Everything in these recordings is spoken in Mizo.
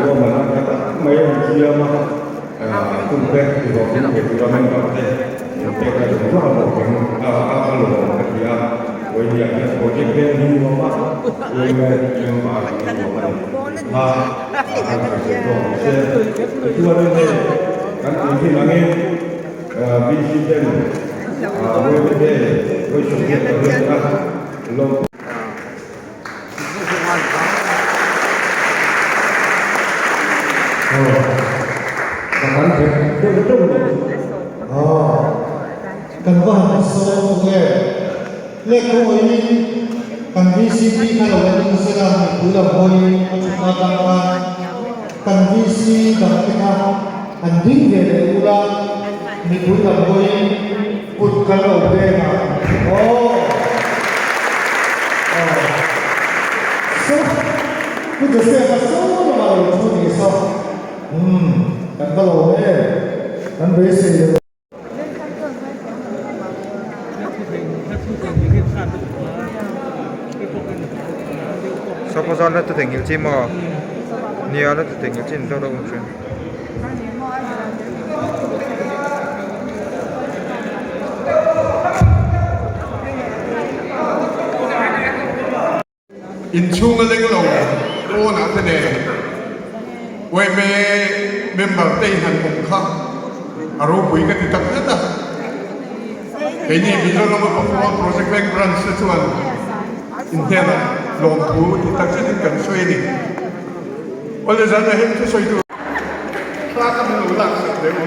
ruahmanna tha tak mai an siam a, chungte tihlawhtling thei tura member te inpekna zawng zawng a hlawhtling a lawm ka ti a, vawinia hian project veng hi nuam a, yma member hi nuam a ni kha an sawi tawk ni se. Tichuanin hei kan tih thin angin VC ten yma day vawi 28 a lawm. Kan va han sawi nge le khawiin kan VCP kha lo la ding sela mipui lam hawiin a thutna atang khan kan VC dang te kha han ding ve leh ula mipui lam hawiin kut kan lo beng a aw. Aw so Pu Joseph a so lamah lo thu ni so umm kan va lo em kan beisei lo. Suppose a la ti theihnghilh chi maw nia a la ti theihnghilh chi ni deuh deuh ang chu. Inchhung a leng lo pawnah te nen yma member te in han awm kha a ropui ka ti tak zet a. Keini Mizoram a Papua Project Bank Branch te chuan inhnenah lawmthu ti tak zetin kan sawi a ni. Awle zan ah hian thusawi tur thla ka min lo laksak deuh a.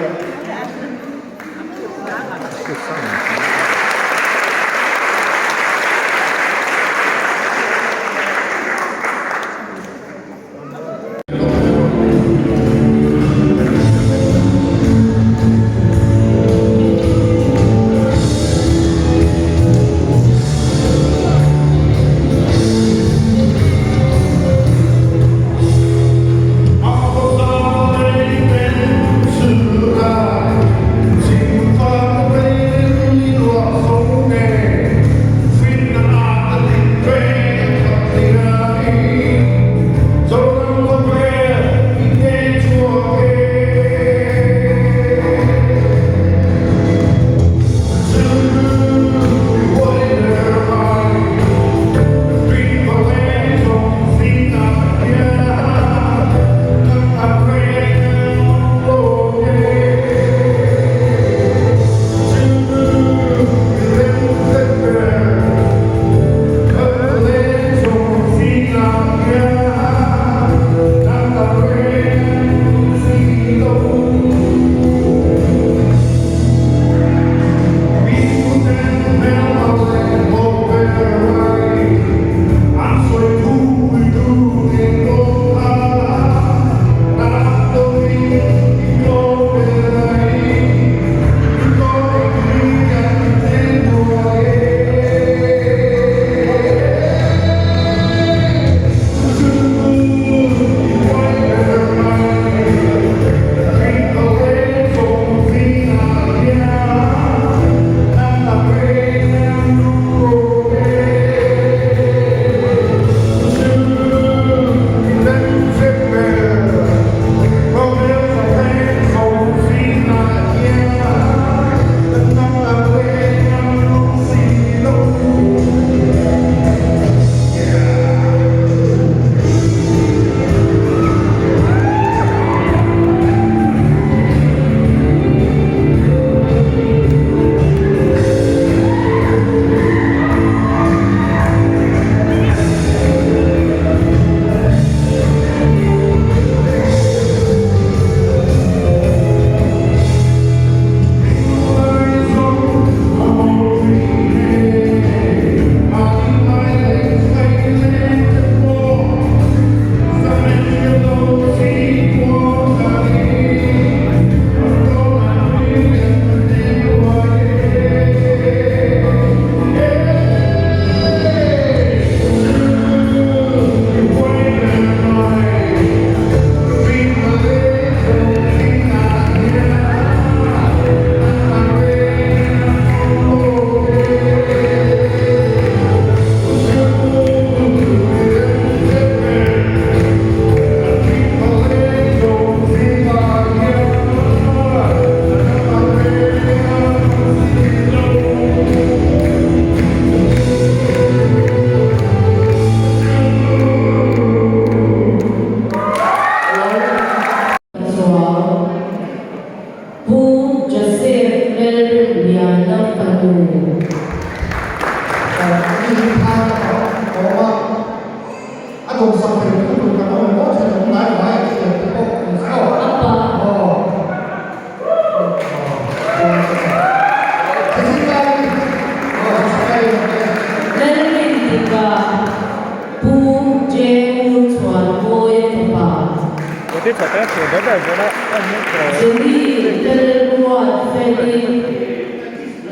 Jenny Lalruatfeli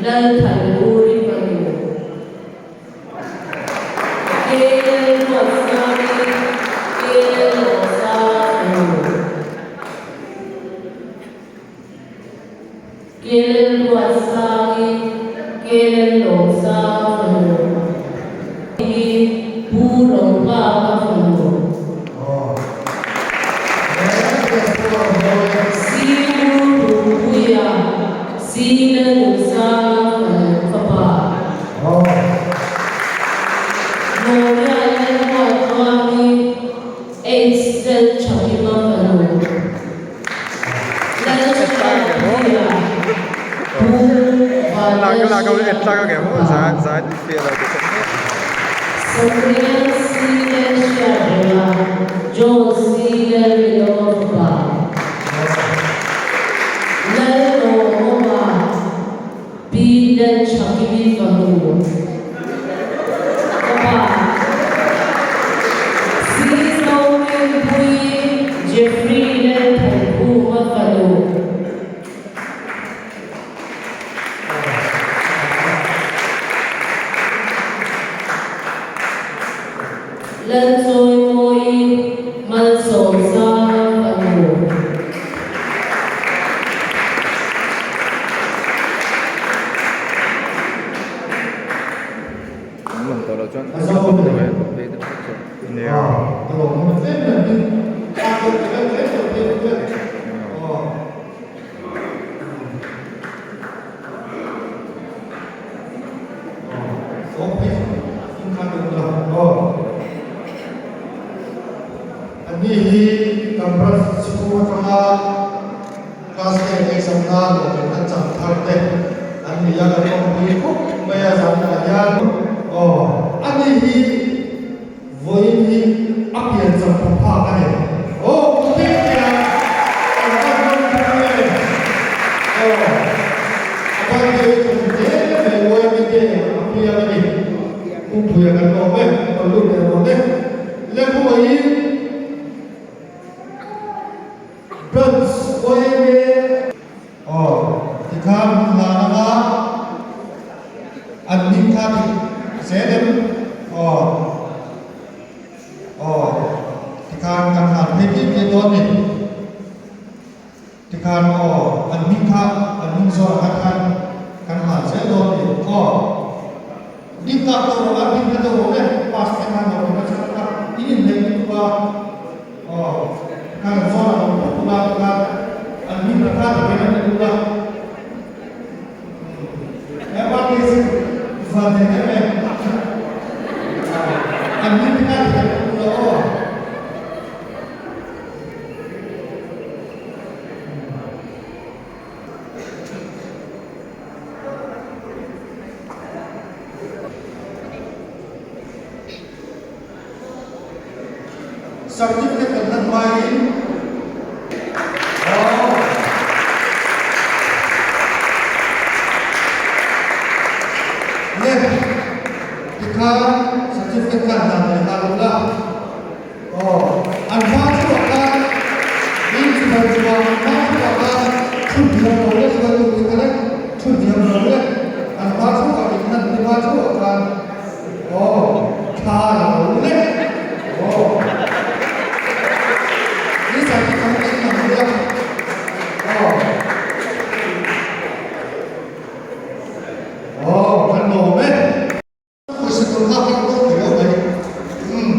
Lalthanburi fanu, Kay Lalruatsangi Kay Lalawsanga fanu, Kay Lalruatsangi Kay Lalawsanga fanu, Pu Ronghaka fanu. Simu Pupuia, Sina Nusanga fanu fapa. Mawia Lalruatruangi, H Lalthakima fanu. Lalhriatpuia, Pu Vanlalhriata fapa. Samuel C. Lalhriatrenga, John C. Lalrinawma fapa. Lalawmawma, Pi Lalthakimi fanu. Fapa. C. Zorinpuii, Jeffrey Lalthankhuma fanu. Lalchawimawi Malsawmsanga fanu. Anni hi kan branch chhung atanga class eight exam na lawmin an chang thar te an ni a, kan awmpui khawp mai a zanah hian aw ani hi Vawiin hi a pian cham pha phak a ni. Aw pu Diktea kan van rawn phur e. Aw a birthday hi kum hle mai YB te a piang a ni. Pu Puia kan lawm e, rawn lut leh rawn e. Le pu Vawiin Branch YMA. Aw tikhan hun hlan anga an hming kha ti zel em? Aw aw tikhan kan hlan phei bik leh dawn ni. Tikhan aw an hming kha an hming zawr anga khan kan hlan zel dawn ni. Aw ding tak deuh rawh a, ding na deuh rawh le, pass te khan lo ring a chhan kha in inneih lutuk a. Aw, khan an zawn a awm phawt ula tikhan an hming te kha ti hian an en ula. He party chu van nei em em. An hming te kha ti hian en ula aw. Certificate kan hman hmain aw. Le tikhan certificate khan hna nei nghal lo la aw an hma chhuah khan in chibai chhuah an hma chhuah khan thu hniam lo lek kha tu te kha lek thu hniam lo lek an hma chhuah in an hma chhuah khan Aw, tha la lo lek. Aw. Ni zan hi kan en ang nia. Aw. Aw, kan lawm e. Pawisa tur kha kan dawn thei lo mai. Umm.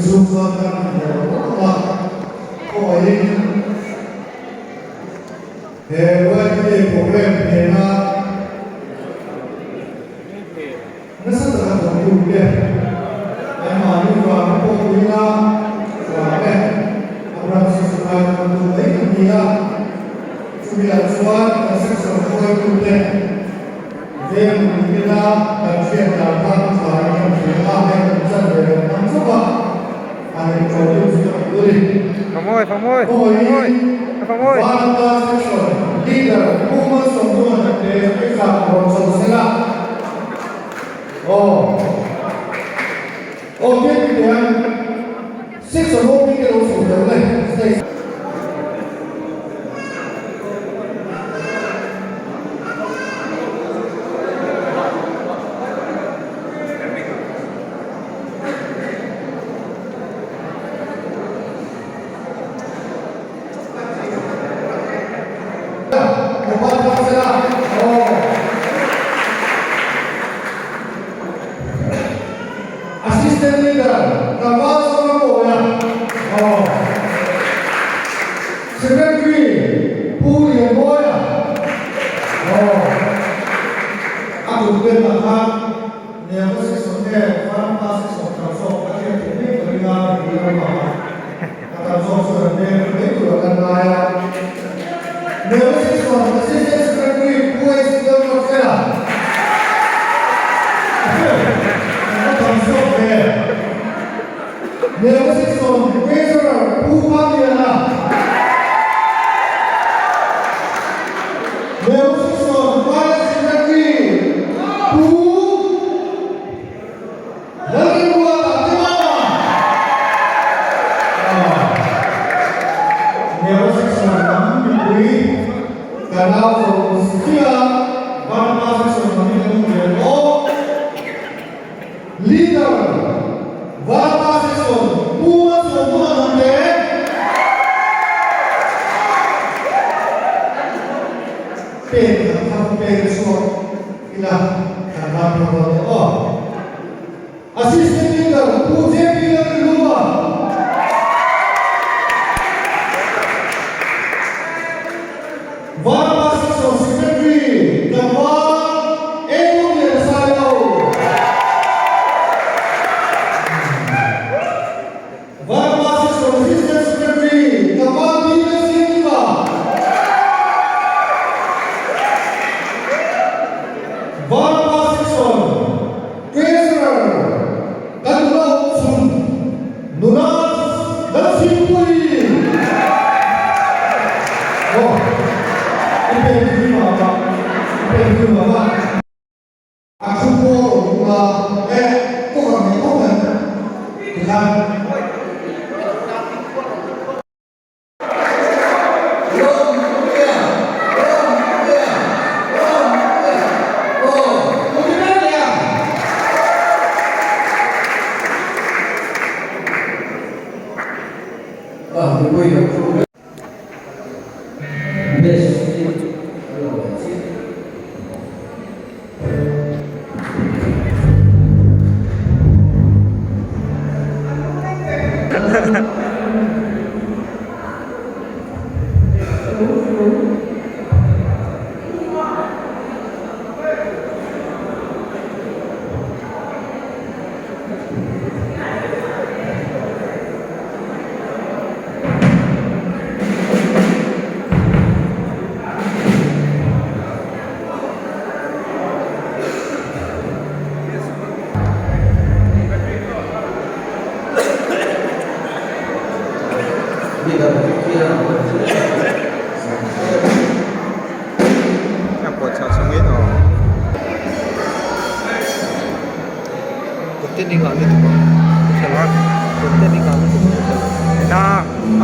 chhung chuan kan inhne lo ngawt ang a, khawngaihin he YMA programme hnena nasa taka thawktu te anmahni vang pawh tuina vang e a branch hi supply thawktu mai kan ni a, chumiah chuan kan section hruaitute Veng mipui ina kan hriat dan kha a tha in kan hria a, hei kan chan ve kan hmang chauh a, an inṭawh deuh chu ka hmu a ni. Famawi, famawi, famawi, famawi. Vanapa Section Leader Pu Malsawmtuan te i zah rawn chho sela. Aw. Aw biak i teh ang. Section OP te lo chho tel le stage. Assistant Leader Tlangval Zoramawia aw Secretary Pu Lianmawia aw a kut penah khan Neva Section nge Vanapa Section tam zawk a hriat theih mai ka ring a, mipui lamah a tam zawk chuan an veng mai tur a kan ngai a. Neva Section Assistant Secretary Pu H. Lalruatfela a tam zawk ve. Neva Section Treasurer Pu Hmaliana. Neva Section Vice Secretary Pu Lalrinruata Timama. Neva Section lam mipui ka nau zo chiah a, Vanapa Section lam hi kan awm ve tawh. Leader Vanapa Section Pu Malsawmtuma Hnamte. Pek kan thar pek chhuak ila kan ram tha dawn e aw. Assistant Leader Pu JP Lalrinluma. Vanapa Section Secretary Tlangval Eng Lian Sailo. Vanapa Section Assistant Secretary Tlangval Pi Lalsiamkima. Vanapa Section Treasurer kan nula awm chhun nula Lalchhingpuii. Aw, i pek thui mah mah, i pek thui mah mah. A thu pawl awm a, e, cover nei tho mai tikhan.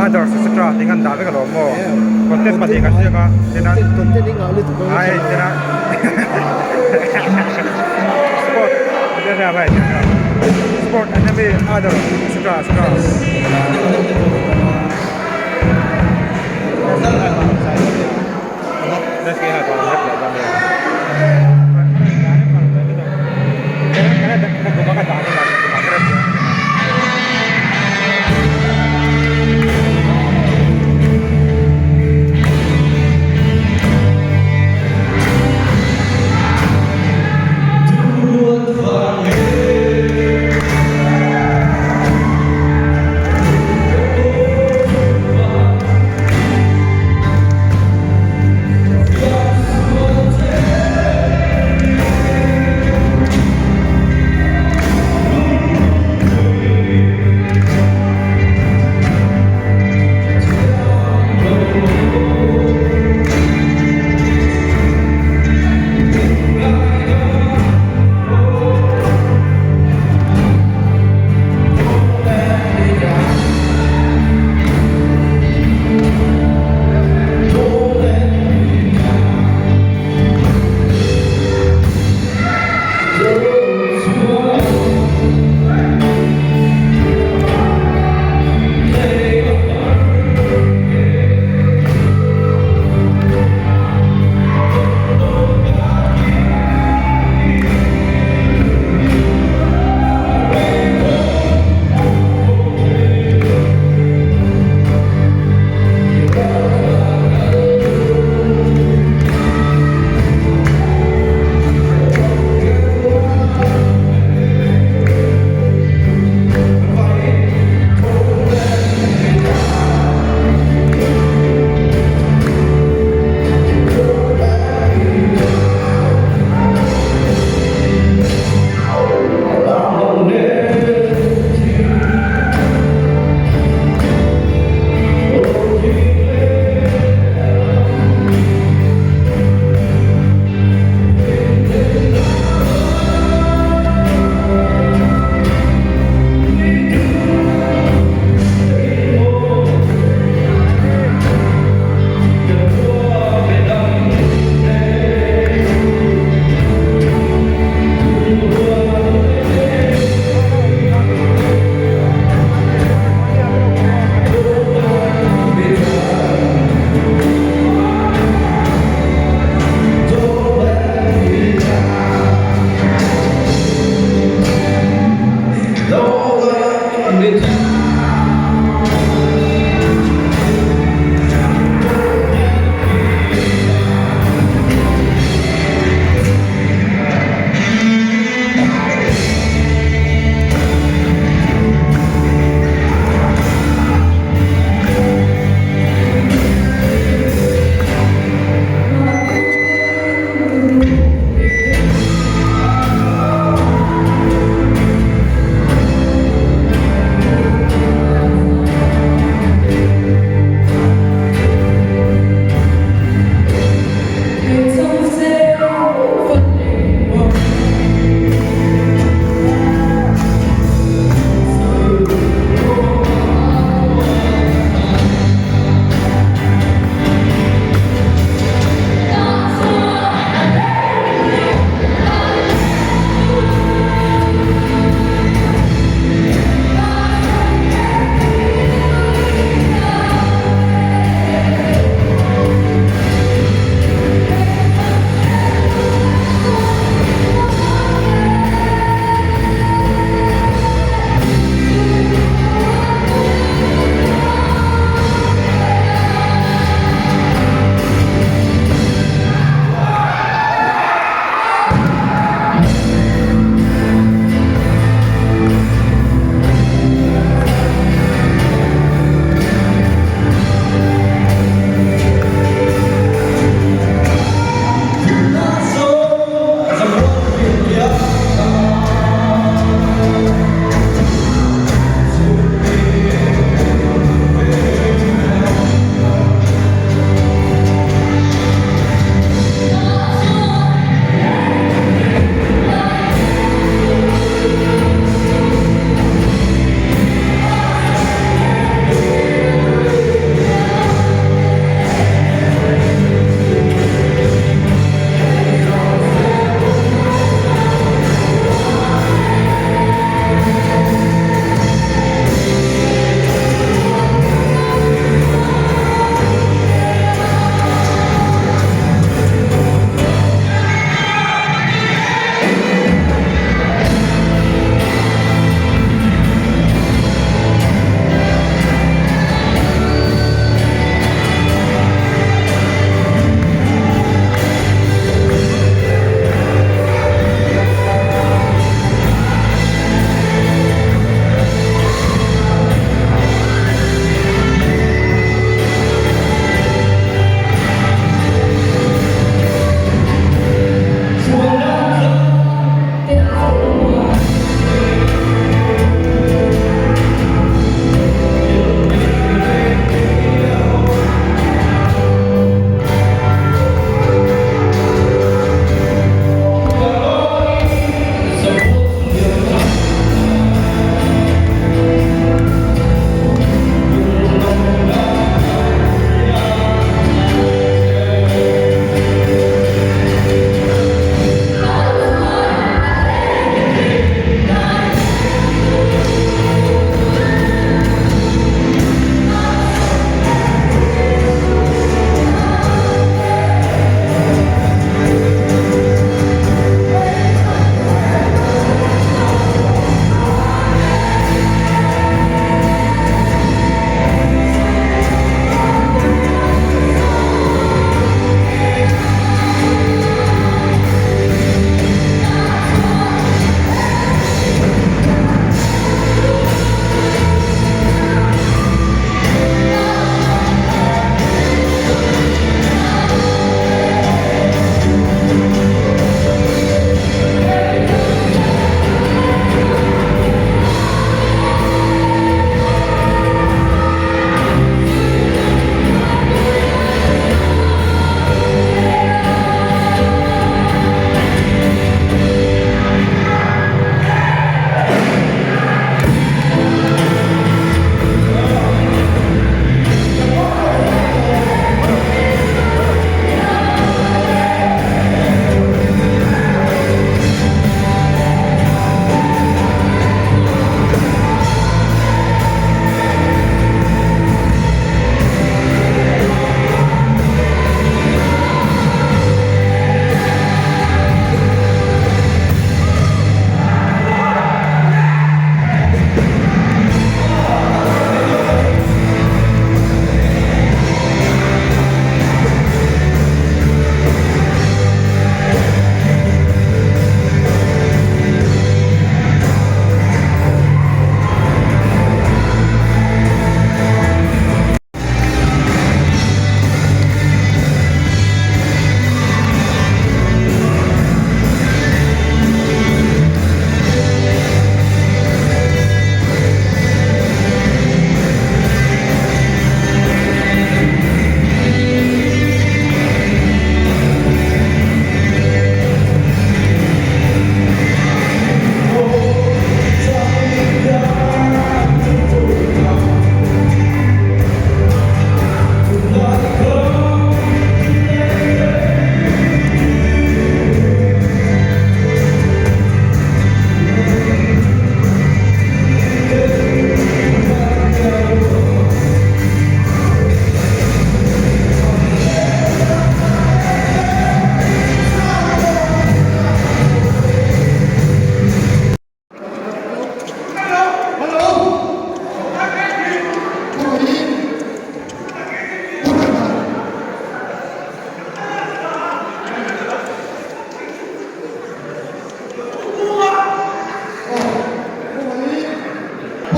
Others etc tih an dah vek alawm maw content pahnih kan ziak a ai tena sport sport anime other etc etc.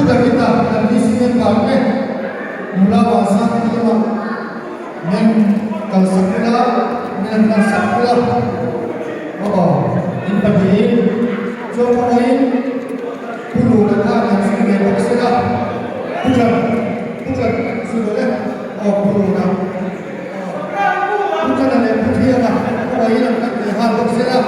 David-a kan VC member te nula Vansangkima min kalsak ula, min han hmansak ula aw in pahnihin chuan khawngaihin Pu Luna khan han zui ve bawk sela Pu Tlan Pu Tlan zui rawh le aw Pu Luna aw Pu Tlana leh Pu Thianga khawngaihin an kal ve nghal bawk sela.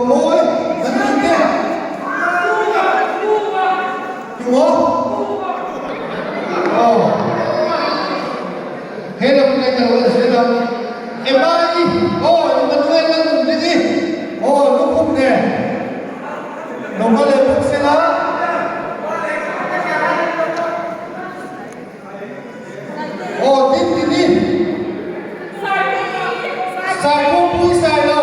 Mawi kan tih te tumaw aw he lam nge ka lo la zel a Emma-i aw Emmanuel a nun ding i aw lukhum nen lo va leh bawk sela. Aw tin tin i sai pawh pui sai lo.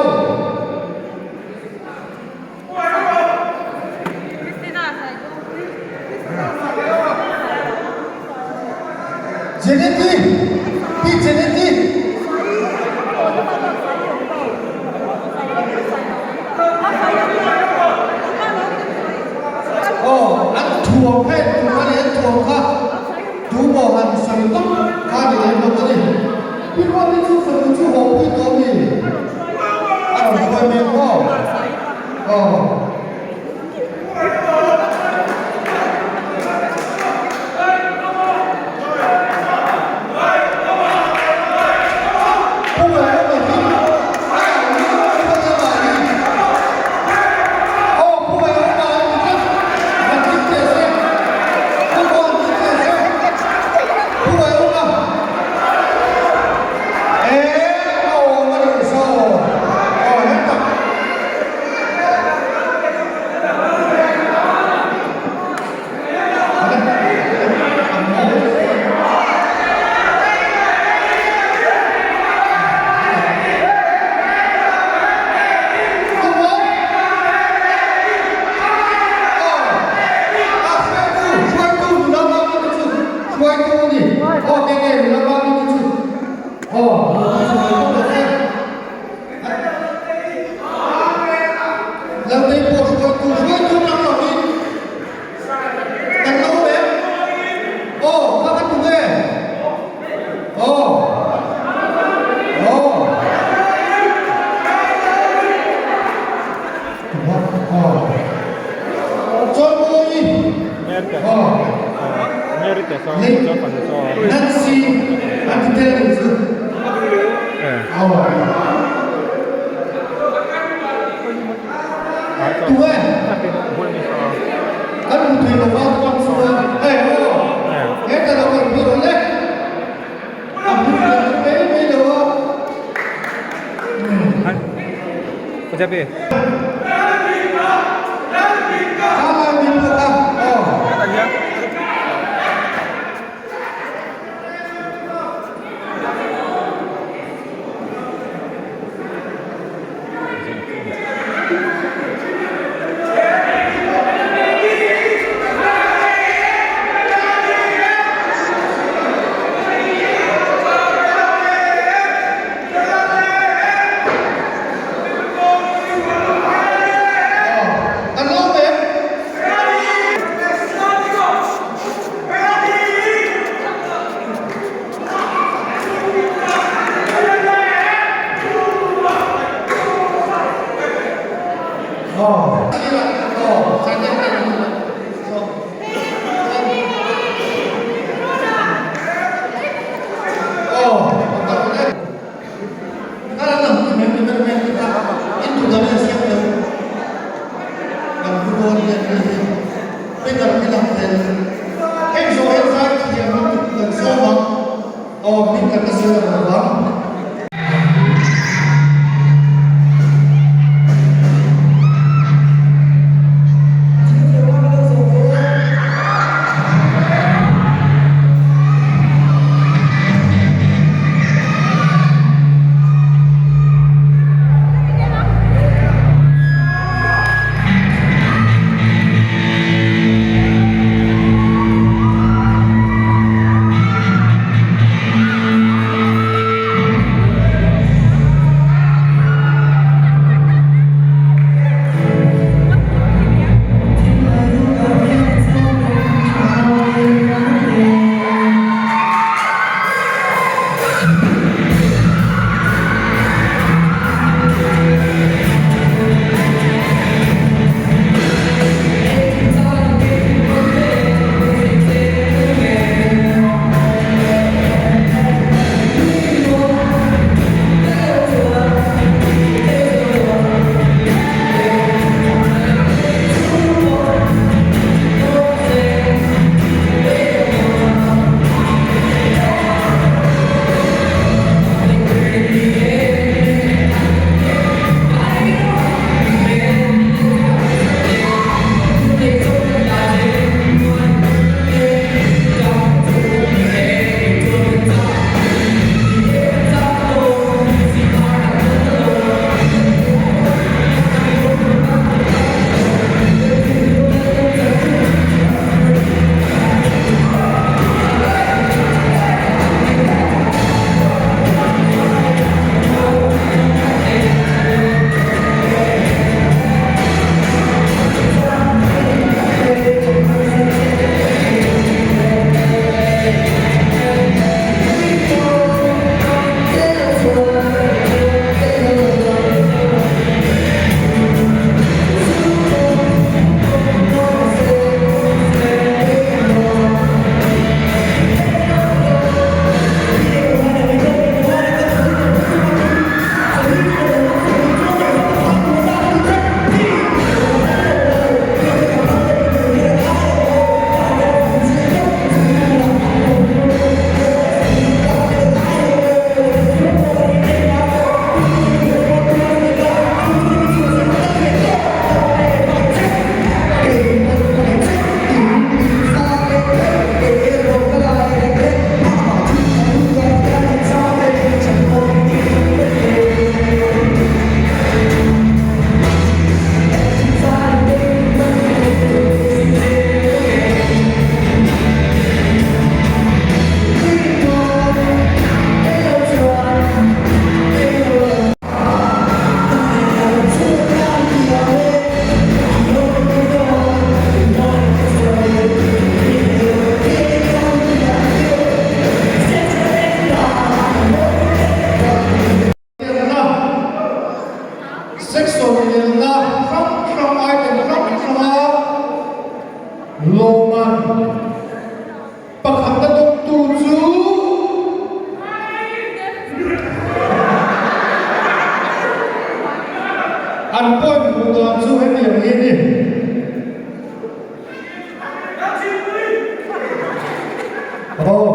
Jeneti pi Jeneti. Aw an thuam kha en tur a ni an thuam kha tu maw han sawi tawp kha ni lem lo a ni. Pi Ruati chu fanu chu haw pui tawh a mi? A rawn hruai mek maw? Aw. Kan lo em? Aw, kha ka tum e. Aw. Aw. Aw. Chawimawi. Aw. Nancy an ti tel nih chu. Aw. Tu e? Kan hmu thei lo va chuan chuan hei aw he ta lo kan hmu lo le a hmu kan hmu mai mai lo a. Jebi. Section inelna hrang hrang item hrang hranga lawmman pakhatna dawngtu chu an point hmuh dan chu hetiang hi a ni. Aw.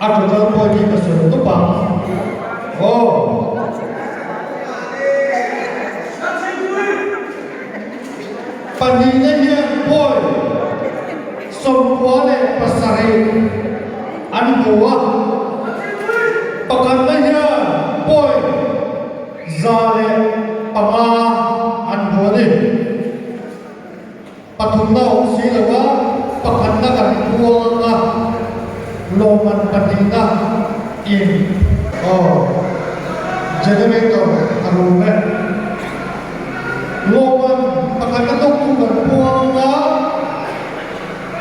A total pawh hi ka sawi tawp ang. Aw. hmu a, pakhatna hian point 105 an hmu a ni. Pathumna awm si lo a, pakhatna kan puang a, lawmman pahnihna in. Aw, generator a rum e. Lawmman pakhatna dawngtu kan puang a,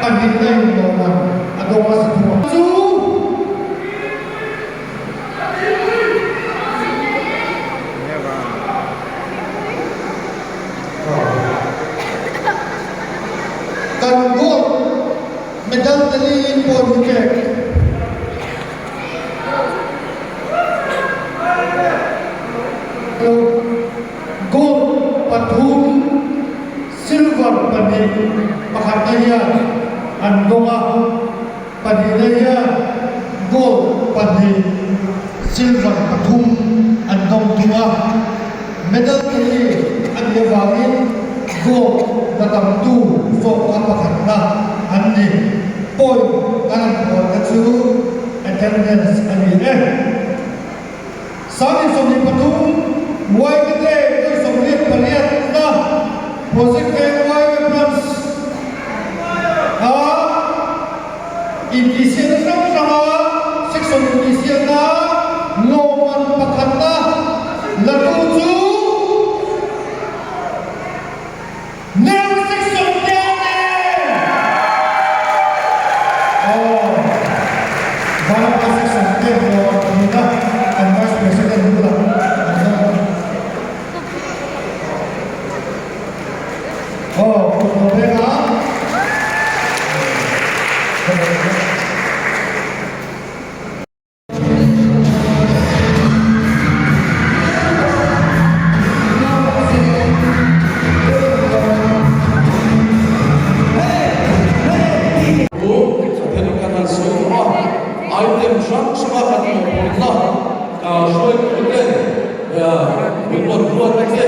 pahnihna in lawmman a dawng hmasa thung a. Chu. Kan gold medal te li pawh hi pek. Gold pathum, silver pahnih pakhatna hian an dawng a, pahnihna hian gold pahnih, silver pathum an dawng thung a. Medal te hi a nih avangin gold la tamtu zawk kha pakhatna an ni. Point kan han puanna chu attendance a ni e. 2023 Yma Day 28 na Project Veng Yma Branch a intihsiakna hrang hranga section intihsiakna lawmman pakhatna latu chu Nel section te a ni. Aw, Vanapa section te lawmman pahnihna an Vice President bulah an dawng a. Aw, kut lo veng a. Item hrang hranga kan mawhphurhna hruaituten min rawn ruat te.